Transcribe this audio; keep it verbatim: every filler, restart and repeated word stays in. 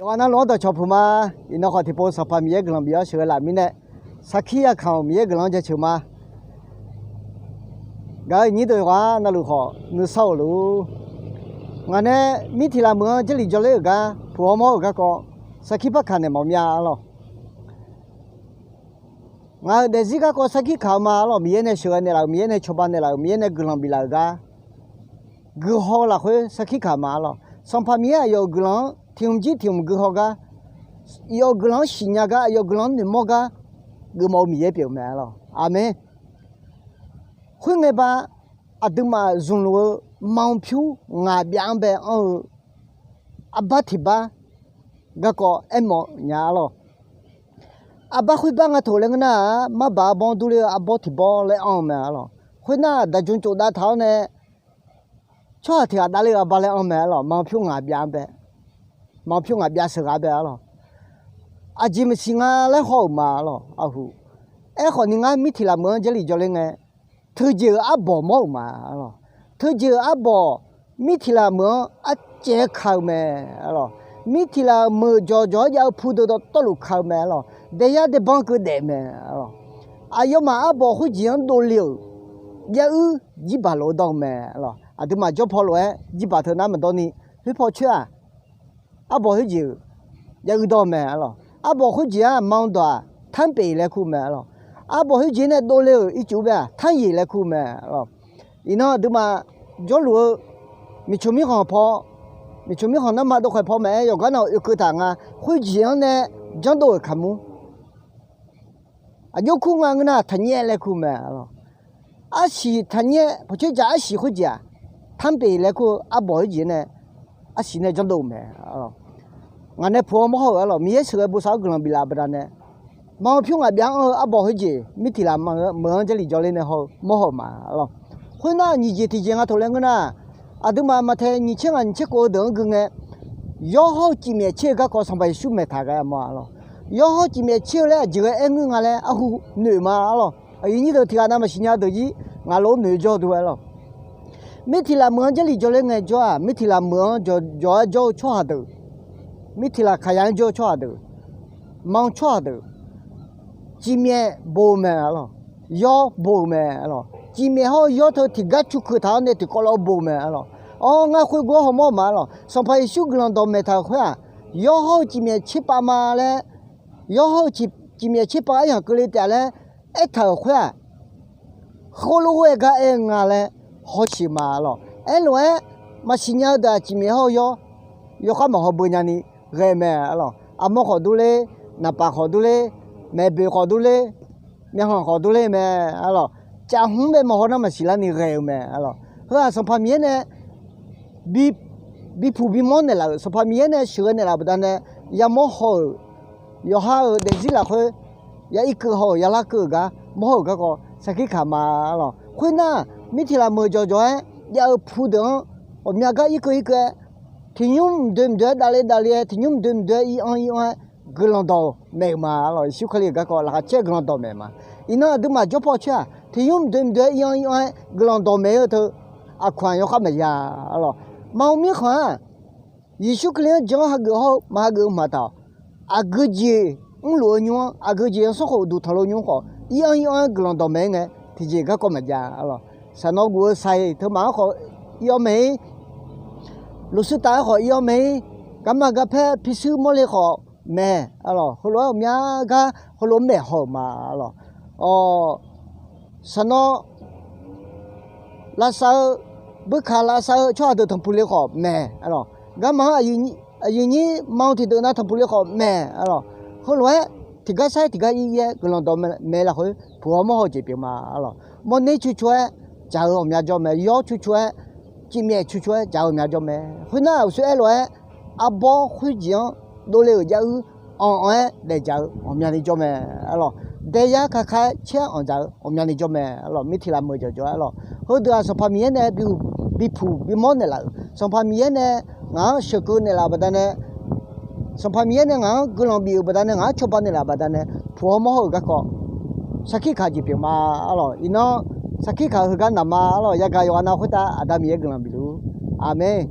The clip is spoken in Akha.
Ghaq navluf-anr dawqcawq puq ma. Iqnan khawf tiqpov Sanqpaq Miqyaer guiqlanq bif-awr sheuqghae laf mirnae, sarkir yaqkaq-euq Miqyaer guiqlanq-anr jaceuq ma. Gaq-eu iqnyir deuq ghaq navluf khawf nuisar-euq lor. Ngaq nae mir tiq laf meuq-anr Jarlif jawrler-euq gar puq-awr mawr-euq garkawv sarkir par kaq naeq mawf mir-a arlawr. Ngaq-euq daefzir garkawv sarkir kaq-eu ma arlawr. Miqyaer nae sheuqghae naeqlaf-euq, Miqyaer nae cawba naeqlaf-euq, Miqyaer nae guiqlanq biflaf-euq gar guihaw lafkhoer sarkir kaq ma arlawr. Sanqpaq Miqyaer aqyawf-euq guiqlanq-anr tiq hmq jir tiq hmq guihaw gar, aqyawf-euq guiqlanq-anr siqnya gar, aqyawf-euq guiqlanq-anr noeqmawr gar geufmawf-eu Miqyaer pyeuf-eu mae arlawr. Aqmeq. Khoerngae ba, aqduimaf zmqluf-eu manr pyur ngaq byav-anr bae anr-eu arbar tiq bar garkawv aermawf nya arlawr. Arbar khoerbar nga toq laer ngeur nar-aq, marbaq arbawr durler-eu arbawr tiq bawr laer anr-eu mae arlawr. Khoernar-aq, daqjmq tsofdav taq-awr nae tsawrhaq tiq ghaq davler-eu arbar laer anr mae arlawr. Manr pyur ngaq byav-anr bae, manr pyur ngaq byav sheuqghae bae arlawr. Aqjeq maqsiq nga laer haw-euq ma arlawr. Aqhuq, aerkhawf ni ngar mir tiq laf meuq-anr Jarlif jawrler ngae, teujeq-euq arbawq mawr-euq ma arlawr. Teujeq-euq arbawq mir tiq laf meuq-anr arcaev-aer ka-eu mae arlawr. Mir tiq laf meuq jawqjawq-aer jav-eu pu deuq dawqtawvluf ka-eu mae arlawr. Daeyar daebanr keuv daef mae arlawr. Aqyawfmaf arbawq khoerjeq-anr dovle-euq jav-uir jirbaq lof-aer dawr-eu mae arlawr. Aqduimaf jawrpaw lof-aer jirbaq teu nar maqdawr ni, khoerpaw coer-aq, arbawq khoerjeq-euq jav-uir dawr-eu mae arlawr. Arbawq khoerjeq-aq manr dawq-aq tanrpef laer kur mae arlawr. Arbawq khoerjeq nae dovle-euq ircuf bae-aq tanryeq laer kur mae arlawr. Iqnan aqduimaf jawrluf-eu miqcmq mirkhanq paw, miqcmq mirkhanq narma dovkhaeq paw maqaer yawqgar nav-euq oekeuv taq nga. Khoerjeq-anr nae janrdov-euq kaqmur aqjox kur nga ngeur nar taqnyaer laer kur mae arlawr. Arsiq taqnyaer pawqcoer jaq arsiq khoerjeq-aq, tanrpef laer kur-eu arbawq khoerjeq nae arsiq nae janrdov-eu mae arlawr. Ngaq nae puq-awr mawr haw-euq arlawr. Miqyaer sheuqghae bosav-awr guiqlanq biflaf baqdanae, manr pyur ngaq byav-anr anr-eu arbawq khoerjeq mir tiq laf meuq-anr Jarlif jawrler nae haw-eu mawr haw-euq ma arlawr. Khoernar nyiq jeq tiqjeq nga toq laer ngeur nar-aq, aqduimaf maqtaeq nyiq tser ngaq nyiq tser kov-eu deuq-anr gui ngae, yawr hawr-eu cifmyaef tser-eu garkawv Sanqpaq Yeqsur maeqtaq ghae-a mawr arlawr. Yawr hawr-eu cifmyaef tser-eu laer aqjeq ghae aer ngeur nga laer arhu noeq ma arlawr. Aqyuif nyir deuq tiq ghaq nav maqsiq nya deuq jir ngaq lof-aer noeq jawr duq arlawr. Mir tiq laf meuq-anr Jarlif jawrler ngae jawr-aq, mir tiq laf meuq-anr jawq jawq-aer jawr-eu tsawrhaq deuq, mir tiq laf kaqya-anr jawr-eu tsawrhaq deuq, manr tsawrhaq deuq, cifmyaef bo-eu mae arlawr. Yawr bo-eu mae arlawr. Cifmyaef hawr-eu yawr teu tiqgar cu keuq taq-awr nae tiqkawv lawv bo-eu mae arlawr. Awr, ngar khoergov-awr hawmawr ma arlawr. Sanqpaq Yeqsur guiqlanq dawqmaeq taq-euq khoer-aq, yawr hawr-eu cifmyaef tser pav ma laer, yawr hawr-eu cif- cifmyaef tser pav aryamq keuvle taef-a laer aertaq-euq khoer-aq, khoerlof-aer gar aer-eu nga laer hawshiq ma arlawr. Aerlof-aer maqsiq nya-eu deuq-aq cifmyaef hawr-eu yawr, yawkhav maqhaw beu nyani ghae-eu mae arlawr. Armawr khawf durler, naqpaf khawf durler, maeqboeq khawf durler, myavkhanq khawf durler mae arlawr. Caf hmq bae maqhaw nar maqsiq larni ghae-eu mae arlawr. Heu-aq Sanqpaq Miqyaer nae bi- bipuq bimawr naeqlaf-euq, Sanqpaq Miqyaer nae sheuqghae naeqlaf-euq baqdanae yamawr haw-euq, yawqha-euq daefzir lafkhoer ya irkeuv haw-euq, ya larkeuv-euq gar mawr haw-euq garkawv sarkir kaq ma arlawr. Khoernar, mir tiq laf meuq jawqjawq-aer jav-eu pu deuq-anr ghawqmya gar irkeuv irkeuv-aer, tiqnymr mqdoe mqdoe-aer davle davle-aer, tiqnymr mqdoe mqdoe-aer ir-anr ir-anr-aer guiqlanq dawqmaeq-euq ma arlawr. Yeqsur Kali-euq garkawv laqkhaq caer-aer guiqlanq dawqmaeq ma. Iqnan aqduimaf jawrpaw coer-aq, tiqnymr mqdoe mqdoe-aer ir-anr ir-anr-aer guiqlanq dawqmaeq-eu teu aqkawq-anr yawkhav maqya arlawr. Maqmr mirkhanq-aq, Yeqsur Kali-anr jan-anr hageuf hawr-eu maqhageuf-eu hmq taq-awq. Aqgeu jeq mrluf-eu nymr-anr, aqgeu jeq-anr sanrkhof uqduq tanqluf nymr khawf, ir-anr ir-anr-aer guiqlanq dawqmaeq-aer ngae, tiqjeq garkawv maqjav arlawr. Saqnawv guf-eu saq-iq teumaf-anr khawf ir-awr mae-ir, lufsur taf-aer khawf ir-awr mae-ir, garma garpaer pirshuir mawrle khawf mae arlawr. Heulof-aer ghawqmya gar heulof-aer maeq haw-euq ma arlawr. Awq, saqnawv lavsav-eu, beuka lavsav-eu tsawrhaq deuq tanqpuq le khawf mae arlawr. Garma-anr aqyuif nyir manr tiqdeuq nav tanqpuq le khawf mae arlawr. Heulof-aer tiqgar sair tiqgar ir ir-aer guiqlanq dawqmaeq lafkhoer puq-awr mawr haw-eu jeq pyeuf ma arlawr. Mawrner cucu-aer jaq-eu ghawqmya jawr mae. Yawr cucu-aer, cifmyaef cucu-aer jaq-eu ghawqmya jawr mae. Khoernar, uqshoe aerlof-aer arbawr khoerjeq-anr dovle-euq jav-uir anq-anq-aer daefdzaq-eu ghawqmyani jawr mae arlawr. Daeyar kaka-aer caer-anr anqdzaq-eu ghawqmyani jawr mae arlawr. Mir tiq laf meuq jawqjawq arlawr. Heudeuq-aq Sanqpaq Miqyaer nae bi- bipuq bimawr naeqlaf-euq, Sanqpaq Miqyaer nae ngaq-anr sheuqkeuv naeqlaf-euq baqdanae, Sanqpaq Miqyaer nae ngaq-anr guiqlanq bif-euq baqdanae, ngaq-anr cawba naeqlaf-euq baqdanae, puq-awr mawr haw-euq garkawv sarkir kaq jeq pyeuf ma arlawr. Iqnan sarkir kaq heugar naq ma arlawr. Yagaq yawqghaq nav khoertav Aqda Miqyaer guiqlanq bif luf-ur. Aqmeq.